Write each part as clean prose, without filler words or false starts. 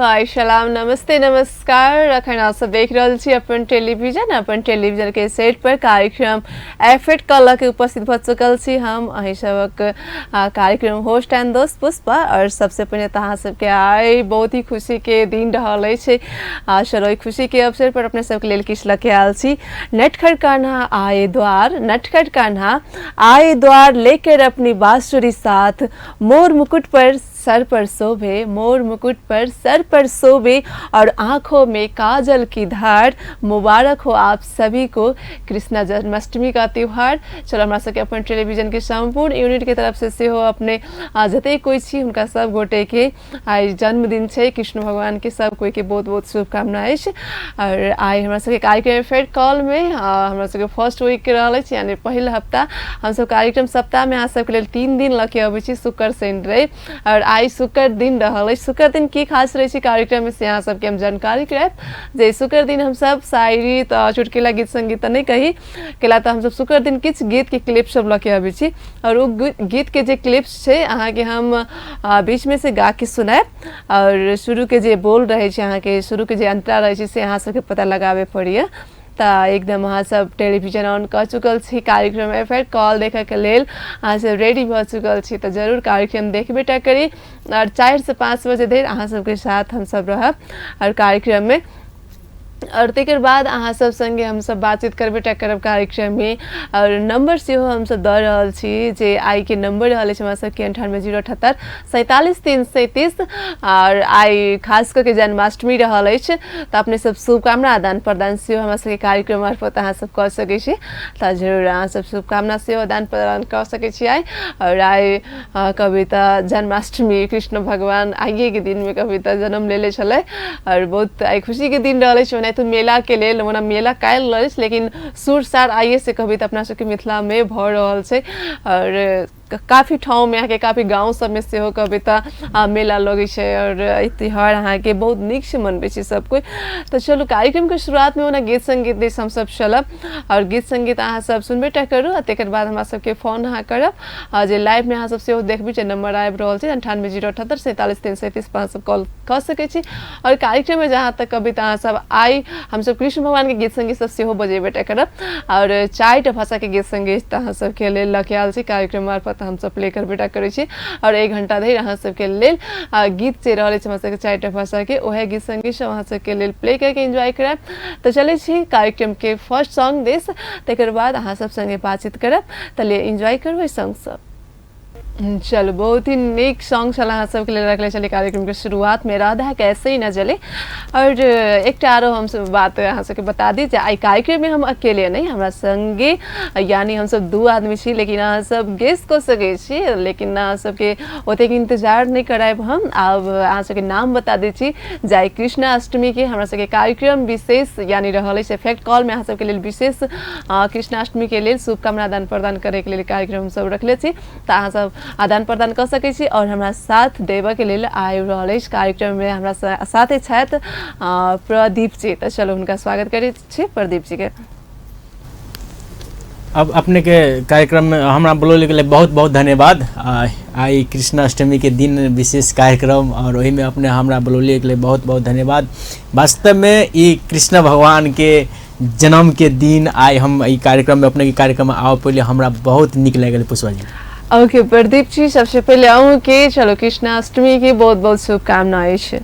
हाय सलाम नमस्ते नमस्कार। अखन अहाँ सब देख रहल छी अपन टेलीविजन, अपन टेलीविजन के सेट पर कार्यक्रम एफेक्ट कऽ के उपस्थित भऽ चुकल छी हम अहीं सबक कार्यक्रम होस्ट एंड दोस्त पुष्पा। और सबसे पहिने तऽ अहाँ सबके आइ बहुत ही खुशी के दिन रहल अछि। चलो ओहि खुशी के अवसर पर अपने सबके लेल किछु लऽ के आयल छी। नटखट कान्हा आए द्वार, नटखट कान्हा आए द्वार लेकर अपनी बांसुरी साथ, मोर मुकुट पर सर पर शोभे, मोर मुकुट पर सर पर शोभे और आंखों में काजल की धार। मुबारक हो आप सभी को कृष्णा जन्माष्टमी का त्योहार। चलो हमरा सबके अपन टेलीविजन के संपूर्ण यूनिट के तरफ से सेहो अपने जतेक कोई छी हुनका सब गोटे के आइ जन्मदिन छै कृष्ण भगवान के, सब कोई के बहुत बहुत शुभकामना अछि। और आइ हमरा सबके कार्यक्रम फेर कॉल में हमरा सबके फर्स्ट वीक के रहल अछि, यानी पहिल हफ्ता। हमसब कार्यक्रम सप्ताह में अहाँ सबके लेल 3 दिन लऽ के अबै छी, शुक्र शनि रवि। और आइ शुक्र दिन रहल अछि। शुक्र दिन की खास रहै छै कार्यक्रम में से अहाँ सबके हम जानकारी करायब जे शुक्र दिन हमसब शायरी तऽ चुटकुला गीत संगीत तऽ नहि कही केला, तऽ हमसब शुक्र दिन किछु गीत के क्लिप सब लऽ के अबै छी और ओ गीत के जे क्लिप्स छै अहाँके हम बीच में से गा के सुनायब। और शुरू के जे बोल रहै छै अहाँके, शुरू के जे अंतरा रहै छै से अहाँ सबके पता लगाबे पड़ैया। तऽ एकदम अहाँ सब टेलीविजन ऑन कऽ चुकल छी, कार्यक्रम एफेक्ट कॉल देखऽके लेल अहाँ सब रेडी भऽ चुकल छी, तऽ जरूर कार्यक्रम देखबे टा करी। और 4 से 5 बजे धरि अहाँ सबके साथ हमसब रहब और कार्यक्रम में। और तकर बाद अहाँ सब संगे हमसब बातचीत करबे टा करब कार्यक्रम में। और नंबर सेहो हमसब दऽ रहल छी जे आइ के नंबर रहल अछि हमरा सबके 98 078 47 337। और आइ खास कऽ के जन्माष्टमी रहल अछि तऽ अपने सब शुभकामना आदान प्रदान सेहो हमरा सबके कार्यक्रम मार्फत अहाँ सब कऽ सकै छी, तऽ जरूर अहाँ सब शुभकामना सेहो आदान प्रदान कऽ सकै छी आइ। और आइ कविता जन्माष्टमी कृष्ण भगवान आइए के दिन में कविता जन्म लेले छलै और बहुत आइ खुशी के दिन रहल अछि। ओनाहितो मेला के लेल, ओना मेला काल्हि रहल अछि लेकिन सुर सार आइए से कविता अपना सबके मिथिला में भऽ रहल छै। और काफी ठाउँ में अहाँके काफी गाँव सबमे सेहो कविता मेला लगै छै और ई त्योहार अहाँके बहुत नीक से मनबै छै सब कोइ। तऽ चलू कार्यक्रम के शुरुआत में ओना गीत संगीत दिस हमसब चलब और गीत संगीत अहाँ सब सुनबे टा करू आ तकर बाद हमरा सबके फोन अहाँ करब जे लाइव में अहाँ सब सेहो देखबै जे नंबर आबि रहल छै 98 078 47 337 पर अहाँ सब कॉल कऽ सकै छी। और कार्यक्रम में जहाँ तक कविता अहाँ सब आइ हमसब कृष्ण भगवान के गीत संगीत सब सेहो बजेबे टा करब और 4टा भाषा के गीत संगीत अहाँ सबके लेल लऽ के आयल छी कार्यक्रम मार्फत हमसब प्ले करबे टा करै छी। और 1 घंटा धरि अहाँ सबके लेल गीत जे रहल अछि हमरा सबके 4टा भाषा के उएह गीत संगीत सब अहाँ सबके लेल प्ले करके एंजॉय करायब। तऽ चलै छी कार्यक्रम के फर्स्ट सॉन्ग दिस, तकर बाद अहाँ सब संगे बातचीत करब। तऽ लिए एंजॉय करू एहि सॉन्ग सब। चलू बहुत ही नीक सॉन्ग छल अहाँ सबके लेल रखले छलै कार्यक्रम के शुरुआत में राधा कैसे ही न जले। और एकटा आरो हम सब बात अहाँ सबके बता दी जे आइ कार्यक्रम में हम अकेले नहीं, हमरा संगे यानी हम सब 2 आदमी छी, लेकिन अहाँ सब गेस कऽ सकै छी लेकिन अहाँ सबके ओतेक इंतजार नहीं करायब हम। आब अहाँ सबके नाम बता दै छी जे आइ कृष्णाष्टमी के हमरा सबके कार्यक्रम विशेष यानी रहल अछि इफेक्ट कॉल में अहाँ सबके लेल विशेष कृष्णाष्टमी के लेल शुभकामना आदान प्रदान करे के लेल कार्यक्रम सब रखले छी। तऽ अहाँ सब आदान प्रदान कऽ सकै छी और हमरा साथ देबऽ के लेल आबि रहल अछि कार्यक्रम में हमरा साथे छथि प्रदीप जी। तऽ चलू हुनका स्वागत करै छी प्रदीप जी के। अब अपने के कार्यक्रम में हमरा बोलौले के लिए बहुत बहुत धन्यवाद। आई कृष्णाष्टमी के दिन विशेष कार्यक्रम और वही में अपने हमरा बोलौले के लिए बहुत बहुत धन्यवाद। वास्तव में ई कृष्ण भगवान के जन्म के दिन आइ हम ई कार्यक्रम में अपने के कार्यक्रम में आब पहिले हमरा बहुत नीक लागल पुष्पा जी। ओके प्रदीप जी, सबसे पहले अहूँ के चलो कृष्णाष्टमी के बहुत बहुत शुभकामना अछि।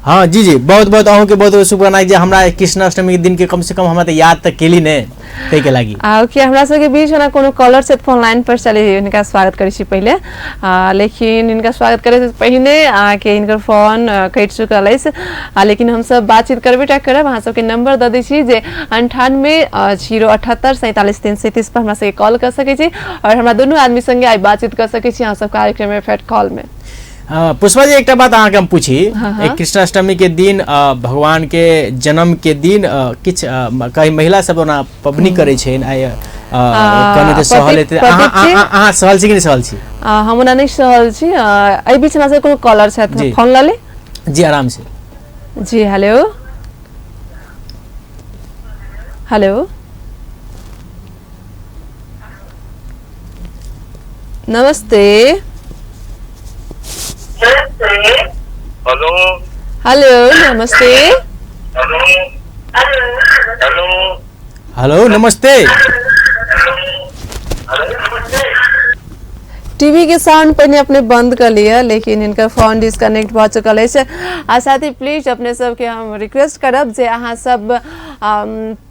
हाँ जी जी, बहुत बहुत अहूँ के बहुत बहुत शुभकामना जे हमरा कृष्णाष्टमी के दिन के कम से कम हमरा तो याद तक केली ने ताहि के लागी। ओके हमरा सबके बीच ओना कोनो कॉलर से फोन लाइन पर चले हिनका स्वागत करै छी पहिले, लेकिन हिनका स्वागत करे से पहिने अहाँके हिनकर फोन कटि चुकल अछि। लेकिन हमसब बातचीत करबे टा करब। अहाँ सबके नंबर दऽ दै छी जे 98 078 47 337 पर हमरा सबके कॉल कऽ सकै छी और हमरा दुनू आदमी संगे आइ बातचीत कऽ सकै छी अहाँ सब कार्यक्रम में फेर कॉल में। पुष्पा जी एकटा बात अहाँके हम पूछी, एक कृष्णाष्टमी के दिन भगवान के जन्म के दिन किछु कहीं महिला सब ओना पबनी करै छै, कने तऽ सहल हेतै। अहाँ सहल छी कि नहि सहल छी? हम ओना नहि सहल छी। एहि बीच हमरा सब कोनो कॉलर छथि, फोन लऽ ली। जी आराम से। जी हेलो हेलो नमस्ते। हेलो। हेलो, नमस्ते। Hello hello. हेलो, नमस्ते। टीवी के साउंड पहिने अपने बंद कर लिअ, लेकिन हिनकर फोन डिस्कनेक्ट भऽ चुकल अछि। आ साथ ही प्लीज अपने सबके हम रिक्वेस्ट करब जे अहाँ सब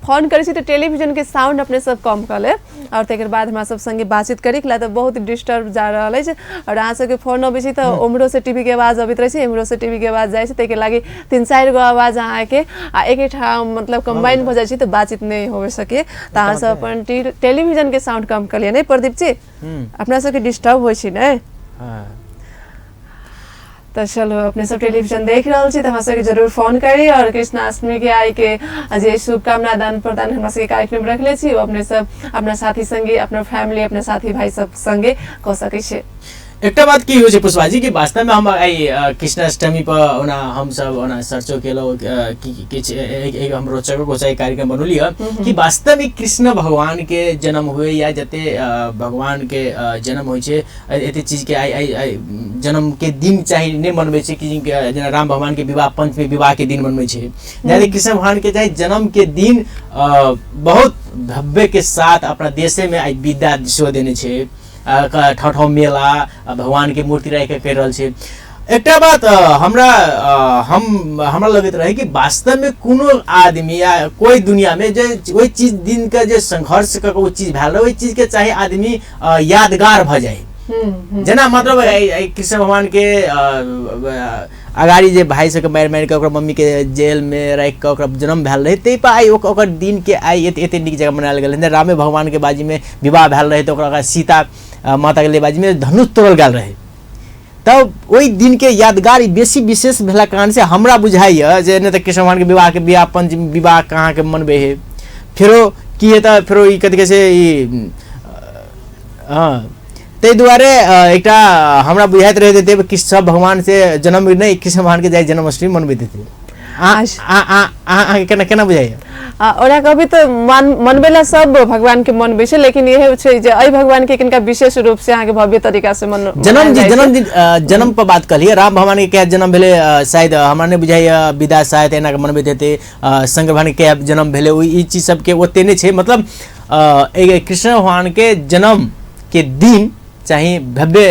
फोन करै छी तऽ टेलीविजन के साउंड अपने सब कम कऽ लेब और तकर बाद हमरा सब संगे बातचीत करी, ला तऽ बहुत डिस्टर्ब जा रहल अछि। और अहाँ सबके फोन अबै छै तऽ उम्हरो से टीवी के आवाज अबैत रहै छै, एम्हरो से टीवी के आवाज जाइ छै, ताहिके लागि 3-4 गो आवाज अहाँके आ एकेठाम मतलब कम्बाइन भऽ जाइ छै तऽ बातचीत नहि होबे सके। तऽ अहाँ सब अपन टेलीविजन के साउंड कम कऽ लिअ। नहि प्रदीप जी, अपना सबके डिस्टर्ब होइ छै ने? हाँ। तऽ चलू, अपने सब टेलीविजन देख रहल छी तऽ हमरा सबके जरूर फोन करी और कृष्णाष्टमी के आइ के जे शुभकामना दान प्रदान हमरा सबके कार्यक्रम रखले छी, ओ अपने सब अपना साथी संगे, अपना फैमिली, अपना साथी भाई सब संगे कऽ सकै छी। एकटा बात की होइ छै पुष्पा जी कि वास्तवमे हम एहि कृष्णाष्टमी पर ओना हमसब ओना सर्चो केलहुँ कि किछु एक हम रोचको गोचाई कार्यक्रम बनौली हँ कि वास्तवमे कृष्ण भगवान के जन्म हुए या जते भगवान के जन्म होइ छै, एते चीज के आइ आइ आइ जन्म के दिन चाही नहि मनबै छै कि जेना राम भगवान के विवाह पंचमी विवाह के दिन मनबै छै, यानी कृष्ण भगवान के चाही जन्म के दिन बहुत भव्य के साथ अपना देशे में आइ विद्या सेहो देने छै, ठाउँ ठाउँ मेला भगवान के मूर्ति राखि के करि रहल छै। एकटा बात हमरा हम हमरा लगैत रहे कि वास्तव में कोनो आदमी या कोई दुनिया में जे ओहि चीज दिन के जे संघर्ष कऽ के ओ चीज भेल रहे, ओहि चीज के चाहे आदमी यादगार भऽ जाय। जेना मतलब कृष्ण भगवान के अगाडि जे भाइ सबके मारि मारि कऽ ओकरा मम्मी के जेल में राखि कऽ ओकरा जन्म भेल रहै, ताहि पर आइ ओकर दिन के आइ एते एते नीक जगह मनायल गेल। रामे भगवान के बाजी में विवाह भेल रहै तऽ ओकरा सीता माता के बाजी में धनुष तोड़ल गेल रहै, तब ओहि दिन के यादगार बेसी विशेष भेला कारण से हमरा बुझाइए जे नहि तऽ कृष्ण भगवान के विवाह के विवाह पंचमी विवाह कहाँ के मनबै है, फेरो की है तऽ फेरो ई कथी कहै छै ई, हँ, ताहि दुआरे एकटा हमरा बुझाइत रहैत हेतै कि सब भगवान से जन्म नहि, कृष्ण भगवान के जाइ जन्माष्टमी मनबैत हेतै। अहाँके केना केना बुझाइए? ओना कहबी तऽ मनबै ला सब भगवान के मनबै छै, लेकिन इहे छै जे एहि भगवान के किनका विशेष रूप से अहाँके भव्य तरीका से मन जन्म मनायल जाइ छै। जन्मदिन, जन्म पर बात कहलियै, राम भगवान के कहिया जन्म भेलै, शायद हमरा नहि बुझाइए, विदा शायद एना के मनबैत हेतै। शंकर भगवान के कहिया जन्म भेलै, ओहि ई चीज सबके ओते नहि छै। मतलब एक कृष्ण भगवान के जन्म के दिन चाहे भव्य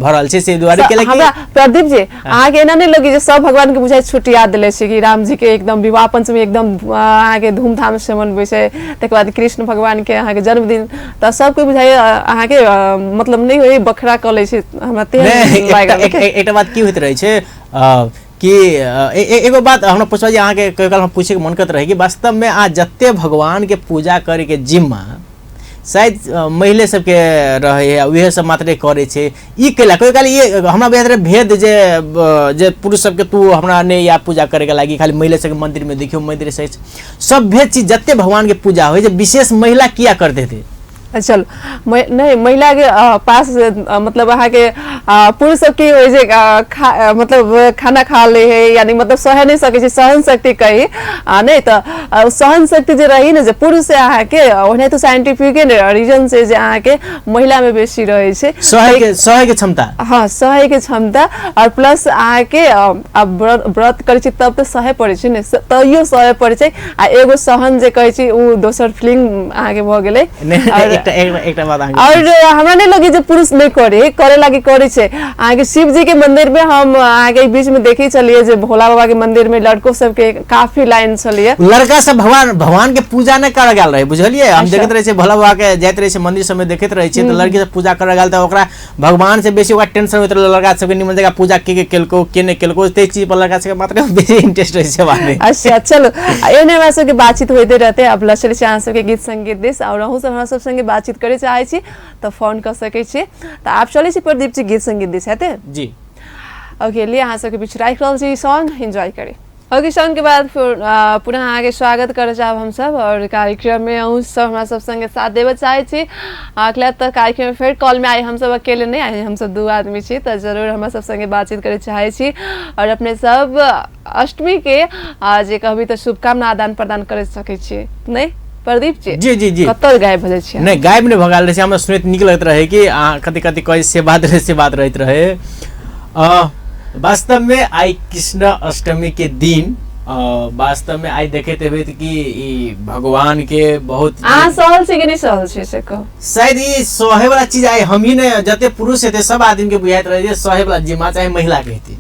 भऽ रहल छै, से दुआरे केला कि हमरा प्रदीप जी अहाँके एना नहि लगी जे सब भगवान के बुझाइ छुट्टी याद देले छै कि राम जी के एकदम विवाह पंचमी एकदम अहाँके धूमधाम से मनबै छै, तकर बाद कृष्ण भगवान के अहाँके जन्मदिन, तऽ सब कोइ बुझाइ अहाँके मतलब नहि होइ बखरा कऽ लै छै, हमरा तेहन नहि, लागल। एकटा बात की होइत रहै छै कि एगो बात हमरा पुछबा जे अहाँके कहियो काल हम पूछैके मन करैत रहै कि वास्तवमे अहाँ जते भगवान के पूजा करैके जिम्मा शायद महिले सबके रहै है, उहे सब मात्रे करै छै, ई कैला कहियो काल ई हमरा बुझाइत रहै भेद जे जे पुरुष सबके तू हमरा नहि या पूजा करैके लागि, खाली महिले सबके मन्दिरमे देखियौ, मन्दिर से सभ्य चीज जते भगवानके पूजा होइ छै विशेष महिला किया करते थे? चल नहि, महिला के पास मतलब अहाँके पुरुष सब की होइ छै मतलब खाना खा ले है, यानी मतलब सह नहि सकै छै, सहन शक्ति कही नहि तऽ सहन शक्ति जे रही ने जे पुरुष से अहाँके ओनाहितो साइंटिफिके रीजन से जे अहाँके महिला में बेसी रहै छै सहे के क्षमता। हाँ, सहे के क्षमता और प्लस अहाँके आब व्रत व्रत करै छी तब तऽ सहे पड़ै छै ने, तैयो सहे पड़ै छै आ एगो सहन जे कहै छी ओ दोसर फीलिंग अहाँके भऽ गेलै। नहि, एकटा एकटा एकटा बात अहाँके और हमरा नहि लगे जे पुरुष नहि करे करे लागी करे छै। अहाँके शिव जी के मंदिर में हम अहाँके बीच में देखे छलियै जे भोला बाबा के मंदिर में लड़को सबके काफी लाइन छलियै। लड़का सब भगवान भगवान के पूजा नहि करऽ गेल रहे, बुझलियै? हम देखैत रहै छियै भोला बाबा के जाइत रहै छै मंदिर सबमे देखैत रहै छियै तऽ लड़की सब पूजा करऽ गेल तऽ ओकरा भगवान से बेसी ओकरा टेंशन होइत रहै लड़का सबके निमन जगह पूजा के के केलको के नहि केलको, ताहि चीज पर लड़का सबके मात्र बेसी इंटरेस्ट रहै छै बादमे। अच्छा चलो, एहने हमरा सबके बातचीत होइते रहते। अब लऽ चलै छी अहाँ सबके गीत संगीत दिस और अहूँ सब हमरा सब संगे बातचीत करे चाहै छी तऽ फोन कऽ सकै छी। तऽ आब चलै छी प्रदीप जी गीत संगीत दिस हेतै? जी। ओके, लिए अहाँ सबके बीच राखि रहल छी सॉन्ग, एंजॉय करी। ओके, सॉन्ग के बाद फिर पुनः अहाँके स्वागत करऽ चाहब हमसब और कार्यक्रम में अहूँ सब हमरा सब संगे साथ देबऽ चाहै छी। अगला तऽ कार्यक्रम में फेर कॉल में आइ हमसब अकेले नहि, आइ हमसब दू आदमी छी, तऽ जरूर हमरा सब संगे बातचीत करे चाहै छी और अपने सब अष्टमी के जे कहबी तऽ शुभकामना आदान प्रदान कर सकै छी। नहि प्रदीप जी? जी जी जी। कतऽ गायब भऽ जाइ छियै? नहि, गायब नहि भऽ गेल रहै छै, हमरा सुनैत नीक लगैत रहै कि अहाँ कथी कथी कहै से बात रहै, से बात रहैत रहै। वास्तव में आई कृष्ण अष्टमी के दिन वास्तव में आई देखैत हेबै कि ई भगवान के बहुत अहाँ सहल छी कि नहि सहल छी से कहू। शायद ई सहे वाला चीज आई हमही ने जते पुरुष हेतै सब आदमी के बुझाइत रहै जे सहे वाला जिम्मा चाहे महिला के हेतै।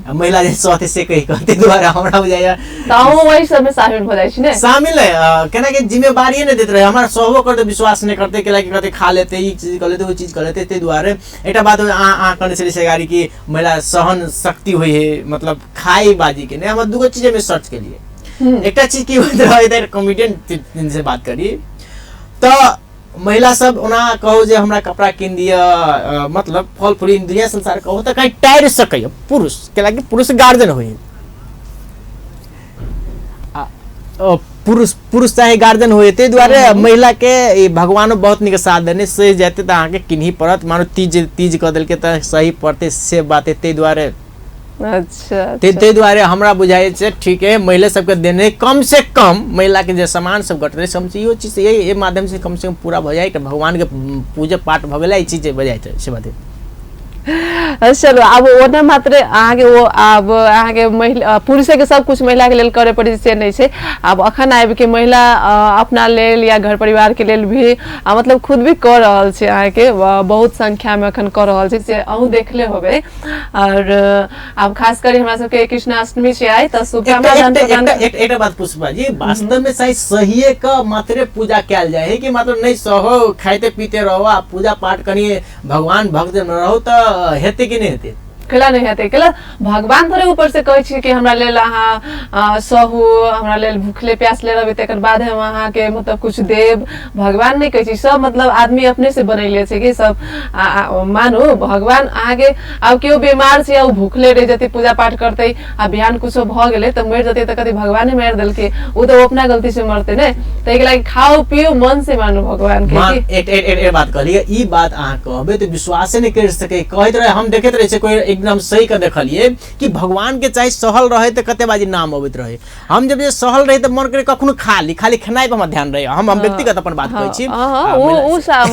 आ महिला जे सहतै से कहि कहतै दुआरे हमरा बुझाइया तऽ अहूँ वही सबमे शामिल भऽ जाइ छी ने। शामिल है केना कि जिम्मेवारी नहि दैत रहे, हमरा सहबो करते विश्वास नहि करते, केना कि कहते खा लेते ई चीज कर लेते ओ चीज कर लेते। ताहि दुआरे एकटा बात अहाँ कहने छलियै से कि महिला सहन शक्ति होइ है, मतलब खाइ बाजी के नहि। हम दूगो चीज में सर्च केलियै। एकटा चीज की होइत रहै तऽ कॉमेडियन से बात करी तऽ महिला सब ओना कहू जे हमरा कपड़ा कीन दिअ, मतलब फल फूल दुनिया संसार कहू तऽ कहीं टारि सकैए पुरुष, कैलाकि पुरुष गार्जियन होइ, पुरुष पुरुष चाहे गार्जियन होइ, ताहि दुआरे महिला के ई भगवानो बहुत नीक साथ देने सही जेतै तऽ अहाँके किनही पड़त, मानो तीज तीज कऽ देलकै तऽ सही पड़तै से बात है। ताहि दुआरे अच्छा ताहि दुआरे हमरा बुझाइ छै ठीक है महिला सबके देने कम से कम महिला के जे सामान सब घटलै सब इहो चीज एहि माध्यम से कम से कम पूरा भऽ जाय, भगवान के पूजा पाठ भऽ गेलै, ई चीज भऽ जाइत से बात है। चलू आब ओना मात्र अहाँके ओ आब अहाँके महिला पुरुषेके सब कुछ महिलाके लेल करे पड़ै से नहि छै। आब अखन आबिके महिला अपना लेल या घर परिवारके लेल भी मतलब खुद भी कऽ रहल छै, अहाँके बहुत संख्यामे अखन कऽ रहल छै से अहूँ देखले होबै। और आब खास करी हमरा सबके कृष्णाष्टमी छै आइ तऽ शुभकामना एकटा बात पुष्पा जी, वास्तव में शायद सहिए क मात्रे पूजा कयल जाय है कि मतलब नहीं सहो खाइते पीते रहो आ पूजा पाठ कनी भगवान भक्त न रहो तऽ हेतै कि नहि हेतै? केला नहि हेतै, केला भगवान थोड़े ऊपर से कहै छी कि हमरा लेल अहाँ सहू, हमरा लेल भूखले प्यासले रहबै तकर बाद हम अहाँके मतलब कुछ देब, भगवान नहि कहै छी। सब मतलब आदमी अपने से बनैले छै कि सब मानू भगवान अहाँके आब केओ बीमार छै आ ओ भूखले रहि जेतै पूजा पाठ करतै आ बिहान कुछो भऽ गेलै तऽ मरि जेतै तऽ कथी भगवाने मारि देलकै, ओ तऽ अपना गलती से मरतै ने। ताहिके लागि खाउ पिउ मन से मानू भगवान के। एक एक एक बात कहलियै, ई बात अहाँ कहबै तऽ विश्वासे नहि करि सकै, कहैत रहे हम देखैत रहै छियै कोइ एकदम सही के देखलियै कि भगवान के चाहे सहल रहे तऽ कते बाजी नाम अबैत रहे। हम जब जे सहल रही तऽ मन करे कखनो खा ली, खाली खेनाइ पर हमरा ध्यान रहे। हम व्यक्तिगत अपन बात कहै छी।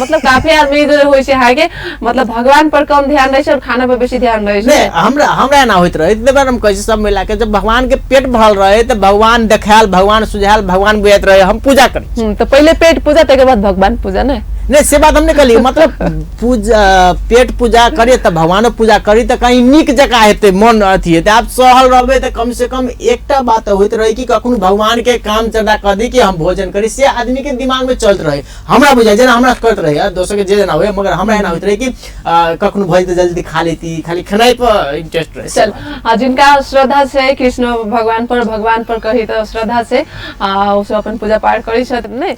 मतलब काफी आदमी जे होइ छै अहाँके मतलब भगवान पर कम ध्यान रहै छै और खाना पर बेसी ध्यान रहै छै। नहि, हमरा हमरा एना होइत रहे, ताहि दुआरे हम कहै छी सब महिला के जब भगवान के पेट भरल रहे तऽ भगवान देखायल, भगवान सुझायल, भगवान बुझाइत रहे हम पूजा करी। तऽ पहिले पेट पूजा तकर बाद भगवान पूजा। ने नहीं से बात हम नहीं कहलियै, मतलब पूजा पेट पूजा करिए तऽ भगवानो पूजा करी तऽ कहीं नीक जकाँ हेतै, मन अथी हेतै। आब सहल रहबै तऽ कम से कम एकटा बात होइत रहै कि कखनो भगवान के काम चढ़ा कऽ दी कि हम भोजन करी, से आदमी के दिमाग में चलत रहे। हमरा बुझाइ जेना हमरा करैत रहै, दोसर के जे जेना होय, मगर हमरा एना होइत रहै कि कखनो भऽ जेतै जल्दी खा लेती, खाली खेनाइ पर इंटरेस्ट रहै। चल जिनका श्रद्धा छै कृष्ण भगवान पर, भगवान पर कही तऽ श्रद्धा छै, ओ सब अपन पूजा पाठ करै छथिन ने।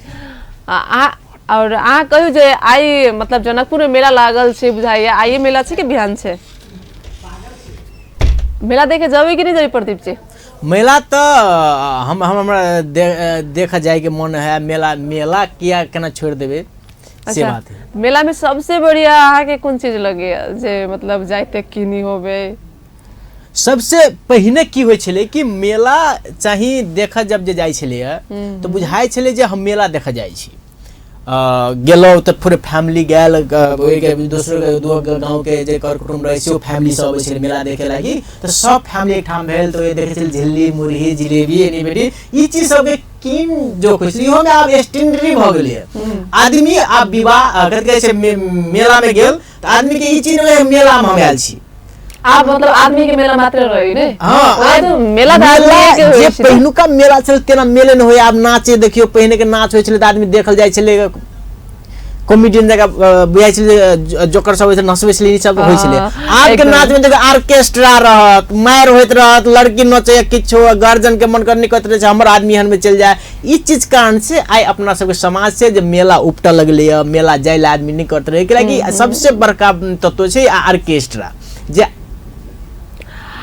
और अहाँ कहियौ जे आइ मतलब जनकपुर में मेला लागल छै बुझाइया, आइए मेला छै कि बिहान छै? मेला देखे जेबै कि नहि जेबै प्रदीप जी? मेला तऽ हम हमरा देखऽ जायके मन है, मेला मेला किया केना छोड़ि देबै से बात है। मेला में सबसे बढ़िया अहाँके कोन चीज लगैया जे मतलब जाइते किनी होबै? सबसे पहिने की होइ छलै कि मेला चाही देखऽ जब जे जाइ छलैया तऽ बुझाइ छलै जे हम मेला देखऽ जाइ छी। गेलहुँ तऽ पूरे फैमिली गेल, ओहिके दोसरो गाँवके जे कर कुटुम्ब रहै छै ओ फैमिली सब अबै छलै मेला देखे लागि, तऽ सब फैमिली एकठाम भेल तऽ देखै छलै झिल्ली मुरही जिलेबी एनी बेटी ई चीज सबके कीन जो खुश। इहोमे आब स्टैंडर्ड भऽ गेलै, आदमी आब विवाह कथी कहै छै मेलामे गेल तऽ आदमीके ई चीज नहि मेलामे हम आयल छी। आब मतलब आदमी के मेला मात्र रही ने। हाँ, तो मेला तऽ आदमी के जे पहिलुका मेला छल तेना मेले नहि होय। आब नाचे देखियौ, पहिने के नाच होइ छलै तऽ आदमी देखल जाइ छलै, कॉमेडियन जगह बुझाइ छलै जोकर सब होइ छलै, नचबै छलै, ई सब होइ छलै। आब के नाच में देखियौ ऑर्केस्ट्रा रहत, मारि होइत रहत, लड़की नचै किछो, गार्जियन के मन करनी कहैत रहै छै हमर आदमी एहन में चलि जाय। ई चीज कारण से आइ अपना सबके समाज से जे मेला उपटऽ लगलैए, मेला जाय लए आदमी नहि करैत रहै, कियाकि सबसे बड़का तत्व छै ऑर्केस्ट्रा जे।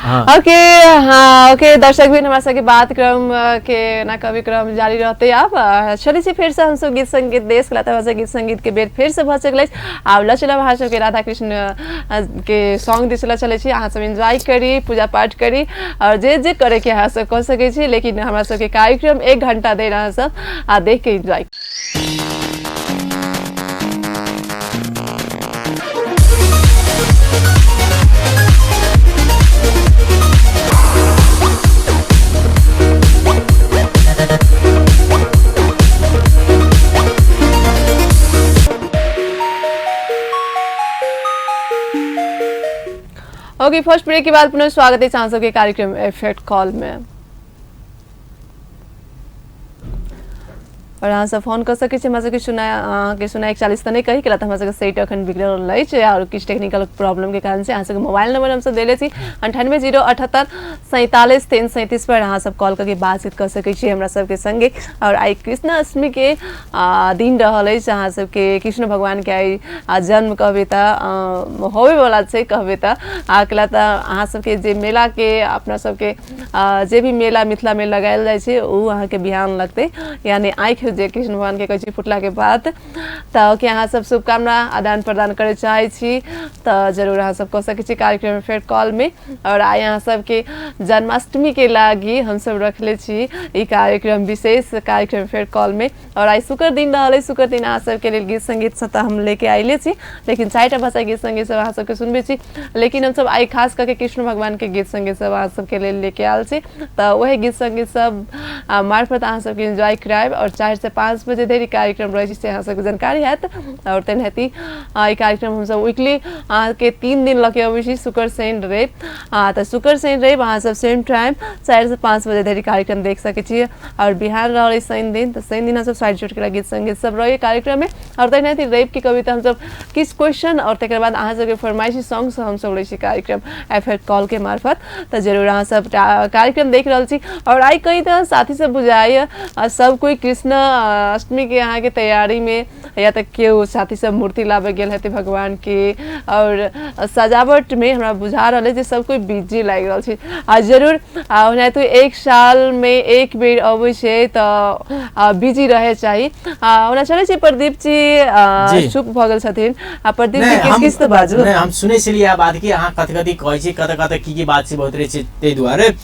ओके हाँ ओके दर्शक भी हमरा सबके बात क्रम के ना कभी क्रम जारी रहते। आप चलै छी फेर से हम सब गीत संगीत देश के लाता गीत संगीत के बेर फेर से भऽ सकलै। आब लऽ चलब अहाँ सबके राधा कृष्ण के सॉन्ग दिस लऽ चलै छी। अहाँ सब एंजॉय करी, पूजा पाठ करी और जे जे करे के अहाँ सब कऽ सकै छी, लेकिन हमरा सबके कार्यक्रम 1 घंटा देर अहाँ सब आ देख के एंजॉय। ओके, फर्स्ट ब्रेक के बाद पुनः स्वागत है अहाँ सबके कार्यक्रम इफेक्ट कॉल में। और अहाँ सब फोन कऽ सकै छी हमरा सबके 0 अहाँके 0 41 तऽ नहि कही केला तऽ हमरा सबके सेट अखन बिगड़ल अछि आओर किछु टेक्निकल प्रॉब्लमके कारण से अहाँ सबके मोबाइल नंबर हमसब देले छी 9807847337 पर अहाँ सब कॉल करके बातचीत कऽ सकै छी हमरा सबके संगे। और आइ कृष्ण अष्टमी के दिन रहल अछि, अहाँ सबके कृष्ण भगवान के आइ जन्म कहबै तऽ होबे वाला छै कहबै तऽ केला तऽ अहाँ सबके जे मेला के अपना सबके जे भी मेला मिथिला में लगायल जाइ छै ओ अहाँके बिहान लगतै, यानी आँखि जे कृष्ण भगवान के कहै छै फुटला के बाद। तऽ ओके, अहाँ सब शुभकामना आदान प्रदान करय चाहै छी तऽ जरूर अहाँ सब कऽ सकै छी कार्यक्रम फेर कॉल में। और आइ अहाँ सबके जन्माष्टमी के लागि हमसब रखले छी ई कार्यक्रम, विशेष कार्यक्रम फेर कॉल में। और आइ शुक्र दिन रहल है, शुक्र दिन अहाँ सबके लेल गीत संगीत से तऽ हम लेके आइले छी, लेकिन चारिटा भाषा गीत संगीत सब अहाँ सबके सुनबै छी, लेकिन हमसब आइ खास करके कृष्ण भगवान के गीत संगीत सब अहाँ सबके लेल लेके आयल छी। तऽ वही गीत संगीत सब मार्फत अहाँ सबके एन्जॉय करायब और 4 से 5 बजे धरि कार्यक्रम रहै छै से अहाँ सबके जानकारी हैत। और तेनाहिते ई कार्यक्रम हमसब वीकली अहाँके 3 दिन लऽ के अबै छी, शुक्र शनि रवि। तऽ शुक्र शनि रवि अहाँ सब सेम टाइम 4 से 5 बजे धरि कार्यक्रम देख सकै छी। और बिहान रहल अछि शनि दिन, तऽ शनि दिन हमसब साइड चुटकुला गीत संगीत सब रहै कार्यक्रम में। और तेनाहिते रवि के कविता हमसब किछु क्वेश्चन और तकर बाद अहाँ सबके फरमाइशी सॉन्ग से हमसब लै छी कार्यक्रम एफ कॉल के मार्फत। तऽ जरूर अहाँ सब कार्यक्रम देख रहल छी। और आइ कही तऽ साथी सब बुझाइए सब कोइ कृष्ण अष्टमी के अहाँके तैयारी में, या तऽ केओ साथी सब मूर्ति लाबे गेल हेतै भगवान के और सजावट में हमरा बुझा रहल है जे सब कोइ बिजी लागि रहल छै। आ जरूर ओनाहितो एक साल में एक बेर अबै छै तऽ बिजी रहे चाही। ओना चलै छै, प्रदीप जी चुप भऽ गेल छथिन। आ प्रदीप जी, किछु किछु तऽ बाजू। नहि, हम सुनै छलियै बात कि अहाँ कथि कथि कहै छी, कतऽ कतऽ की की बात छै बहुत रहै छै, ताहि दुआरे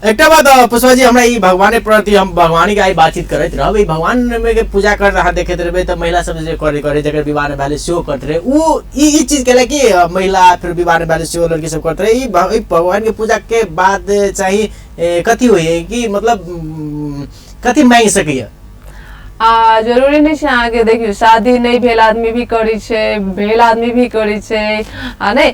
एकटा बात पुष्पा जी, हमरा ई भगवाने प्रति हम भगवानी के आइ बातचीत करैत रहब। ई भगवान में के पूजा कर अहाँ देखैत रहबै तऽ महिला सब जे करे करे जकर विवाह नहि भेलै सेहो करैत रहै। उ ई ई चीज केला कि महिला फिर विवाह नहि भेलै सेहो लड़की सब करैत रहै। ई भगवान के पूजा के बाद चाही कथी होइए कि मतलब कथी मांगि सकैए? आ जरूरी नहि छै अहाँके, देखियौ, शादी नहि भेल आदमी भी करै छै, भेल आदमी भी करै छै, आ नहि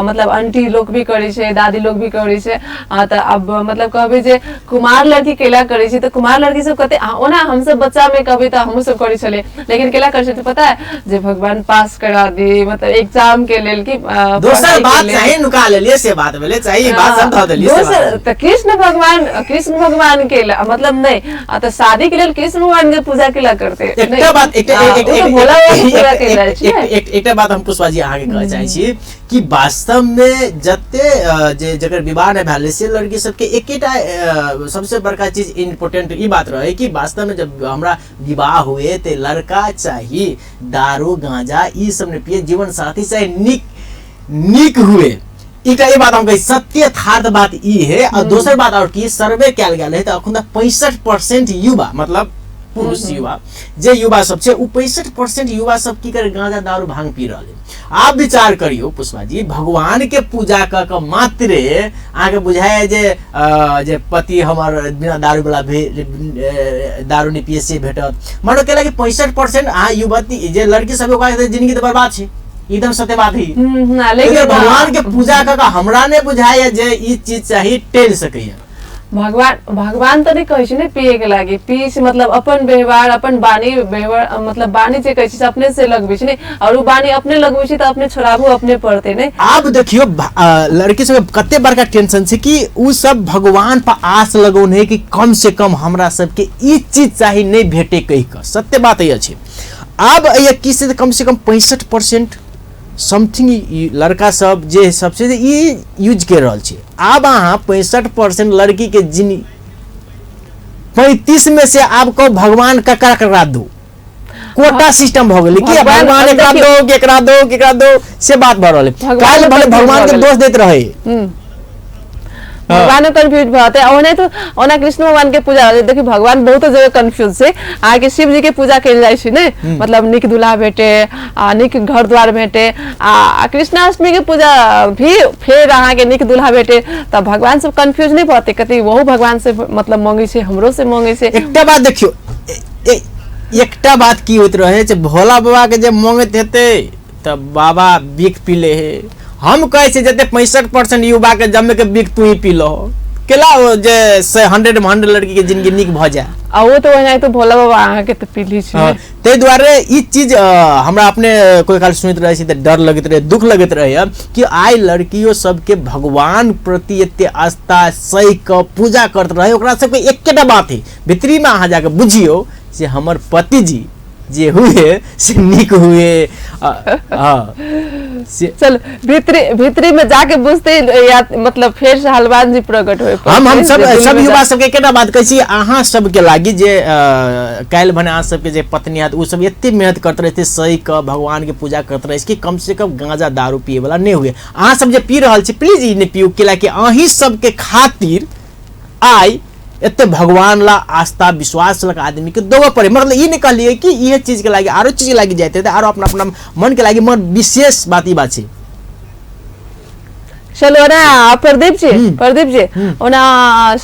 मतलब आंटी लोग भी करै छै, दादी लोग भी करै छै। तऽ अब मतलब कहबै जे कुमार लड़की केला करै छै तऽ कुमार लड़की सब कते ओना हमसब बच्चा में कहबै तऽ हमहूँ सब करै छलियै, लेकिन केला करै छै तऽ पता है जे भगवान पास करा दी, मतलब एग्जाम के लेल कि दोसर पढ़ाई के बात लेल। चाही नुका लेलियै से बात भेलै, चाही बात सब धऽ देलियै से बात दोसर तऽ कृष्ण भगवान, कृष्ण भगवान के मतलब नहि तऽ शादी के लेल कृष्ण भगवान के पूजा केला करते? एकटा बात एकटा ओ तऽ भोला बाबा के पूजा केला छै। एकटा बात हम पुष्पा जी अहाँके कहऽ चाहै छी कि वास्तव में जते जे जकर विवाह नहि भेल से लड़की सबके एकेटा सबसे बड़का चीज इम्पोर्टेंट ई बात रहे कि वास्तव में जब हमरा विवाह हुए ते लड़का चाही दारू गांजा ई सब नहि पिए, जीवन साथी चाहे नीक नीक हुए। एकटा ई बात हम कहै सत्य यथार्थ बात ई है। और दोसर बात और की सर्वे कयल गेल है तऽ अखन तक 65% युवा, मतलब पुरुष युवा, जे युवा सब छै उ 65% युवा सब की करे गांजा दारू भांग पी रहल है। आब विचार करियौ पुष्पा जी, भगवान के पूजा कऽ कऽ मात्रे अहाँके बुझाय जे जे पति हमर बिना दारू वाला दारू नहि पिए से भेटत। मानो केला कि 65% अहाँ युवती जे लड़की सब ओकरा जिंदगी तऽ बर्बाद छै, एकदम सत्य बात है। लेकिन लेकिन भगवान के पूजा कऽ कऽ हमरा नहि बुझाय जे ई चीज चाही टेल सकैया। भगवान भगवान तऽ नहि कहै छै ने पिए के लागि। पिए छै मतलब अपन व्यवहार, अपन वाणी व्यवहार, मतलब वाणी जे कहै छै से अपने से लगबै छै ने, और उ वाणी अपने लगबै छै तऽ अपने छोड़ाबू अपने पड़तै ने। आब देखियौ, लड़की सबके कते बड़का टेंशन छै कि उ सब भगवान पर आस लगौने कि कम से कम हमरा सबके ई चीज चाही नहि भेटे कहि कऽ। सत्य बात ई अछि। आब एहि की से कम से कम 65% समथिंग लड़का सब जे सबसे जे ई यूज कर रहल छै। आब अहाँ 65% लड़की के जिन 35 में से आब कहो भगवान ककरा ककरा दू, कोटा सिस्टम भऽ गेलै कि भगवान भगवान एकरा देखियौ- दो कि एकरा दो कि एकरा दो से बात भऽ रहल है। भगवान काल्हि भले confuse भगवान भऽ के गेलै। दोष दैत रहे। भगवानो कंफ्यूज भऽ जेतै। ओना तो ओना कृष्ण भगवान के पूजा देखियौ, भगवान बहुत जगह कंफ्यूज छै। अहाँके शिव जी के पूजा कयल जाइ छै ने, मतलब नीक दूल्हा भेटे आ नीक घर द्वार भेटे, आ कृष्णाष्टमी के पूजा भी फेर अहाँके नीक दूल्हा भेटे, तऽ भगवान सब कंफ्यूज नहि भऽतै? कथी वहु भगवान से मतलब मांगै छै, हमरो से मांगै छै। एकटा बात देखियौ, एकटा बात की होइत रहे जे भोला बाबा के जे मांगैत हेतै तऽ बाबा बिख पी ले हे, हम कहै छी जते 65% युवा के जमे के बिक तू ही पी लो, केला ओ जे से 100 में 100 लड़की के जिंदगी नीक भऽ जाए। आ ओ तऽ ओनाहितो भोला बाबा अहाँके तऽ पीली छी। हँ, ताहि दुआरे ई चीज हमरा अपने कोइ काल सुनैत रहै छी तऽ डर लगैत रहै, दुख लगैत रहैए कि आइ लड़कियो सबके भगवान प्रति एते आस्था सहि कऽ पूजा करैत रहै, ओकरा सबके एकेटा बात है भितरीमे अहाँ जाके बुझियौ जे हमर पतिजी जे हुए से नीक हुए। हँ, से चल भीतरी भीतरी में जाके बुझते या मतलब फेर से हलवान जी प्रकट होए हम पड़तै सब जे दिल सब में युवा सबके एकेटा बात कहै छी, अहाँ सबके लागि जे काल्हि भने अहाँ सबके जे पत्नी हैत ओ सब एते मेहनत करैत रहै, एते सहि कऽ भगवान के पूजा करैत रहै कि कम से कम गांजा दारू पिए वाला नहि हुए। अहाँ सब जे पी रहल छी प्लीज ई नहि पियू, कैलाकि अहीं सबके खातिर आइ एते भगवान ला आस्था विश्वास लग आदमी के देबऽ पड़े। मतलब ई नहि कहलियै कि इहे चीज के लागि आरो चीज के लागि जाइत हेतै, आरो अपना अपना मन के लागि, मन विशेष बात ई बात छै। चलो ओना प्रदीप जी, प्रदीप जी ओना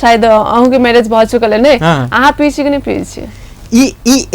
शायद अहूँ के मैरिज भऽ चुकल है ने? हाँ। अहाँ पी छी कि नहि पी छी? ई ई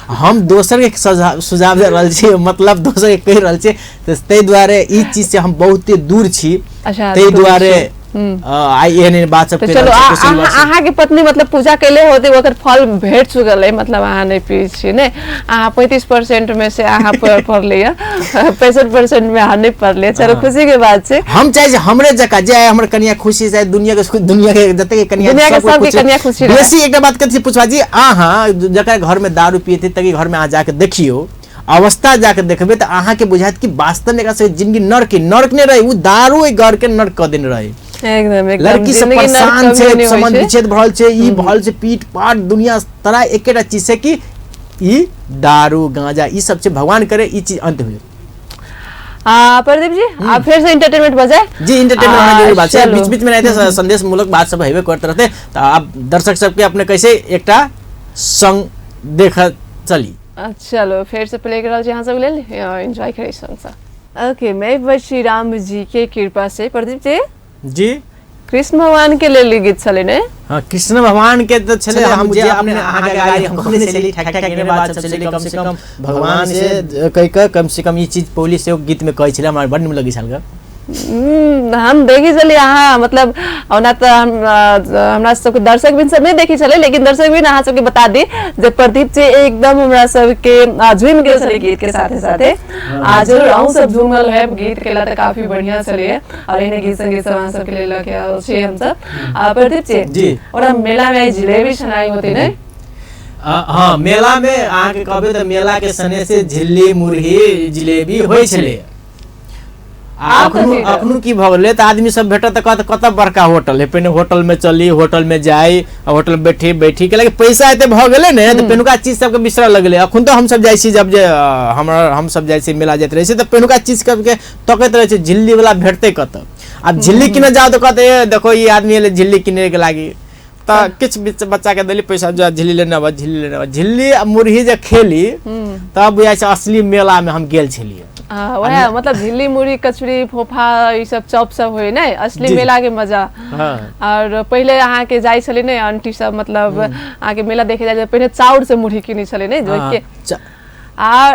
हम दोसर के सुझाव दे रहल छी, मतलब दोसर के कहि रहल छी, तऽ ताहि दुआरे ई चीज से हम बहुते दूर छी। अच्छा, ताहि दूर दुआरे छी। आइ एहन एहन बात सब तऽ कहि चलो रहल छी, कुशल बात सब। अहाँ के पत्नी मतलब पूजा कैले होते ओकर फल भेट चुकल है, मतलब अहाँ नहीं पी छी ने? अहाँ 35% में से अहाँ पढ़लियै, 65% में अहाँ नहीं पढ़लियै। चलो खुशी के बात छै। हम चाहे छी हमरे जकाँ जे आइ हमर कनिया खुशी चाहे दुनिया के दुनिया के जते के कनिया दुनिया के सब कोइ सबके कनिया खुशी रहे। बेसी एकटा बात कहै छी पुष्पा जी, अहाँ जकरा घर में दारू पियते तकी घर में अहाँ जाके देखियौ, अवस्था जाके देखबै तऽ अहाँके बुझायत कि वास्तव में एकरा सबके जिंदगी नर्क है, नर्क नहि रहे, ओ दारू ओहि घर के नर्क कऽ देने रहे। एकदम एकदम लड़की सब जिंदगी नर्क परेशान कभी छै, नहि होइ संबंध छै। विच्छेद भऽ रहल छै, ई भऽ रहल छै, पीट पाट दुनिया तरह एकेटा चीज छै कि ई दारू गांजा ई सब छै, भगवान करे ई चीज अंत हुए। प्रदीप जी आप फिर से एंटरटेनमेंट बजाए। जी एंटरटेनमेंट होना जरूरी बात छै, चलू। बीच बीच में रहते संदेश मूलक बात सब हेबे करते रहते, तऽ आब दर्शक सबके अपने कैसे एकटा संग देख चली। चलो फिर से प्ले कर रहल छी अहाँ सब लेल, एंजॉय करी संग सँ। ओके, मैं बस श्री राम जी के कृपा से प्रदीप जी जी कृष्ण भगवान के लेल गीत छलै ने? हाँ, कृष्ण भगवान के तो छलै, हम जे अपने अहाँ के गाड़ी हम कहने छली, ठक ठक केने बात सब छलै, कम से कम भगवान से कहि कऽ कम से कम ई चीज पौली से गीत में कहै छलै, हमरा बड नीक लगै छल। हम देखी छली अहाँ मतलब ओना तऽ हमरा सबके दर्शक बिन सब नहीं देखी छलै, लेकिन दर्शक बिन अहाँ सबके बता दी जे प्रदीप जी एकदम हमरा सबके झूमि गेल छलै गीत के साथे साथे। आ जरूर अहूँ सब झूमल है गीत केला तऽ काफी बढ़िया छलै और एहने गीत संगीत सब अहाँ सबके लेल लऽ के आयल छी हमसब। प्रदीप जी जी ओना मेला में जिलेबी छनाई होती ने? हाँ, मेला में अहाँके कहबै तऽ मेला के सने से झिल्ली मुरही जिलेबी होइ छलै। अखनो की भऽ गेलै तऽ आदमी सब भेटत तऽ कहत कतऽ बड़का होटल है, पहिने होटल में चली, होटल में जाई, होटल में बैठी बैठी के पैसा एते भऽ गेलै ने तऽ पहिनुका चीज सबके बिसरऽ लगलै। अखन तऽ हमसब जाइ छी जब जे हमरा हमसब जाइ छी मेला जाइत रहै छी तऽ पहिनुका चीज सबके तकैत रहै छी झिल्ली वाला भेटतै कतऽ। आब झिल्ली किनऽ जाउ तऽ कहतै ए देखो ई आदमी एलै झिल्ली किने के लागि, तऽ किछु बच्चा के देली पैसा जा झिल्ली लेने आबऽ, झिल्ली लेने आबऽ। झिल्ली आ मुरही जे खेली तब बुझाइ छै असली मेला में हम गेल छलियै। वएह मतलब झिल्ली मुरही कचरी फोफा ई सब चॉप सब होय ने असली मेला के मजा। और पहिले अहाँ के जाइ छलै ने आंटी सब मतलब अहाँ के मेला देखे जाइ छलै, पहिने चाउर से मुरही किनै छलै ने जो के।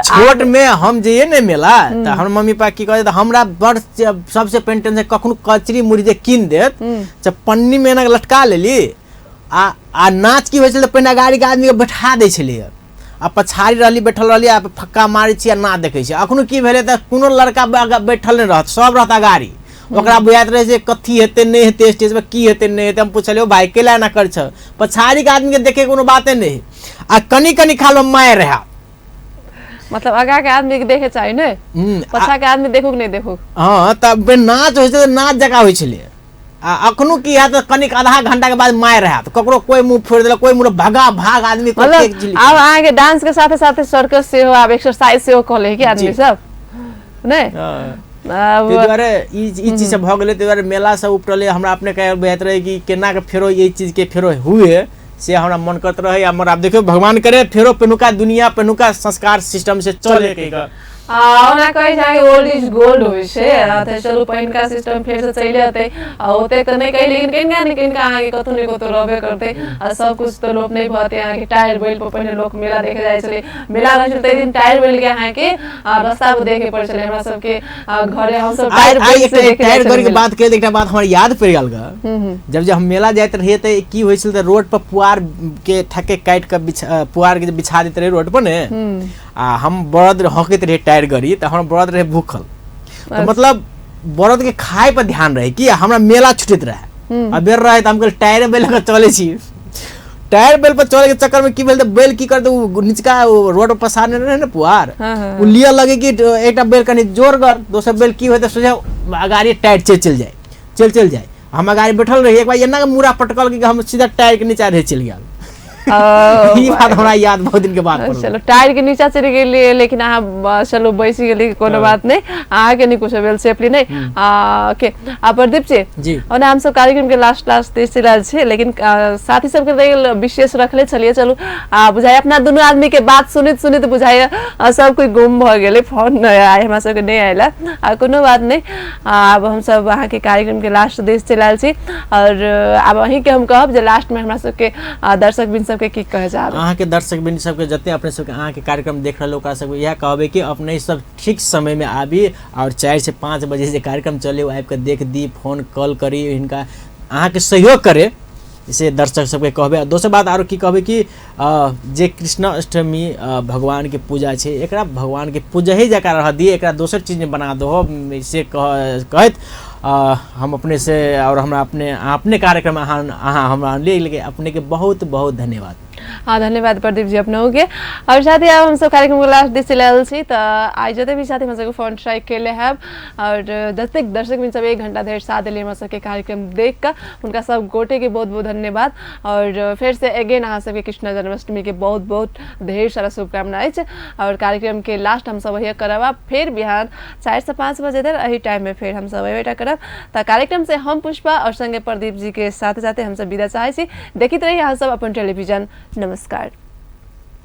छोट में हम जइए ने मेला तऽ हमर मम्मी पापा की कहै तऽ हमरा बड़ सबसे पहिने टेंशन कखनो कचरी मुरही जे कीन देत तऽ पन्नी में एना लटका लेली आ नाच की होइ छलै तऽ पहिने गाड़ी के आदमी के बैठा दै छलियै आ पछाड़ी रहली बैठल रहली आ फक्का मारै छी आ नाच देखै छी। अखनो की भेलै तऽ कोनो लड़का बैठल नहि रहत, सब रहत अगाड़ी, ओकरा बुझाइत रहै छै कथी हेतै नहि हेतै स्टेज पर की हेतै नहि हेतै। हम पुछलियै भाई कैला एना करै छह, पछाड़ी के आदमी के देखे कोनो बाते नहि आ कनि कनि खालो मारि रहै, मतलब आगा के आदमी के देखे चाही ने, पछा के आदमी देखू नहीं देखू। हाँ, तब नाच होइ छै तऽ नाच जकाँ होइ छलै। आ अखनो की हैत कनिक आधा घंटा के बाद मारि हैत, ककरो कोई मुंह फोड़ि देलक, कोई मुंह भगा भाग आदमी मतलब आब अहाँ के डांस के साथे साथे सर्कस सेहो आब एक्सरसाइज सेहो कऽ लै कि आदमी सब नहि। ताहि दुआरे ई चीज सब भऽ गेलै, ताहि दुआरे मेला सब उपटलै। हमरा अपने कहे बुझाइत रहै कि केना के फेरो एहि चीज के फेरो हुए से हमरा मन करैत रहै। हमर आब देखियौ भगवान करे फेरो पहिनुका दुनिया पहिनुका संस्कार सिस्टम से चले। ओना कहै छै ओल्ड is gold होइ छै। तऽ चलू पहिनका सिस्टम फेर से चलि अतै, आ ओतेक तऽ नहि कही, लेकिन कनिका ने कनिका अहाँके कतहु ने कतहु रहबे करतै, आ सब कुछ तऽ लोप नहि भते। अहाँके टायर बैल पर पहिने लोक मेला देखे जाइ छलै, मेला रहै छलै ताहि दिन टायर बैल के अहाँके रास्ता पर देखे पड़ै छलै। हमरा सबके घरे हमसब टायर बैल से देखे जाइ टायर छलै के मेला। बात करी, एकटा बात हमरा याद पड़ि गेल ग। जब जब हम मेला जाइत रहियै तऽ की होइ छलै, तऽ रोड पर पुआर के ठके काटि कऽ पुआर के जे बिछा दैत रहै रोड पर ने, आ हम बड़द हौकैत रहियै टायर गाड़ी, तऽ हमर बड़द रहै भूखल, तऽ मतलब बड़द के खाय पर ध्यान रहे कि हमरा मेला छुटैत रहे, आ बेर रहे तऽ हम कहलियै टायरे बैल लऽ कऽ चलै छी। टायर बैल पर चले के चक्कर में की भेल, तऽ बैल की करतै, ओ निचका रोड पर पसारने रहे ने पुआर, हाँ। ओ लिअ लगे कि एकटा बैल कनि जोरगर, दोसर बैल की होय तऽ सोझे अगाड़ी टायर चलि चलि जाय, चलि चलि जाय। हम अगाड़ी बैठल रही, एक बार एना के मुड़ा पटकल कि हम सीधा टायर के नीचा रहे चलि गेल। ई बात हमरा याद बहुत दिन के बाद पड़ल। चलो टायर के नीचा चलि गेलियै, लेकिन अहाँ चलू बैसि गेलियै, कोनो बात नहि, अहाँके नहि कुछो भेल, सेफली नहि। ओके, आ प्रदीप जी जी। ओना हमसब कार्यक्रम के लास्ट लास्ट दिस चलि आयल छी, लेकिन साथी सबके लेल विशेष रखले छलियै। चलू बुझाइए अपना दुनू आदमी के बात सुनैत सुनैत बुझाइए सब कोइ गुम भऽ गेलै, फोन आइ हमरा सबके नहि आयल। कोनो बात नहि, आब हमसब अहाँके कार्यक्रम के लास्ट दिस चलि आयल छी, और आब अहींके हम कहब जे लास्ट में हमरा सबके दर्शक बिन सबके की कहे जाब। अहाँके दर्शक बिन सबके जते अपने सबके अहाँके कार्यक्रम देख रहल ओकरा सबके इएह कहबै कि अपने सब ठीक समय में आबी और 4 से 5 बजे जे कार्यक्रम चले ओ आबि कऽ देख दी, फोन कॉल करी, हिनका अहाँके सहयोग करे, से दर्शक सबके कहबै। आ दोसर बात आरो की कहबै कि जे कृष्णाष्टमी भगवान के पूजा छै, एकरा भगवान के पूजा ही जकाँ रह दिए, एकरा दोसर चीज नहि बना दहो, से कहैत हम अपने से और हमरा अपने अपने कार्यक्रम अहाँ अहाँ हमरा अनलियै, लेकिन अपने के बहुत बहुत धन्यवाद। हाँ, धन्यवाद प्रदीप जी अपनों के। और साथ ही आब हमसब कार्यक्रम के लास्ट दिस चलि आयल छी, तऽ आइ जते भी साथी हमरा सबके फोन ट्राई केले हैब और जतेक दर्शक बिन सब 1 घंटा धरि साथ देलियै हमरा सबके कार्यक्रम देख कऽ, हुनका सब गोटे के बहुत बहुत धन्यवाद। और फेर से अगेन अहाँ सबके कृष्ण जन्माष्टमी के बहुत बहुत ढेर सारा शुभकामना अछि। और कार्यक्रम के लास्ट हमसब वही करब, आ फेर बिहान 4 से 5 बजे धरि एही टाइम में फेर हमसब अयबे करब। तऽ कार्यक्रम से हम पुष्पा और संगे प्रदीप जी के साथ साथे हमसब विदा चाहै छी। देखैत रही अहाँ सब अपन टेलीविजन। नमस्कार।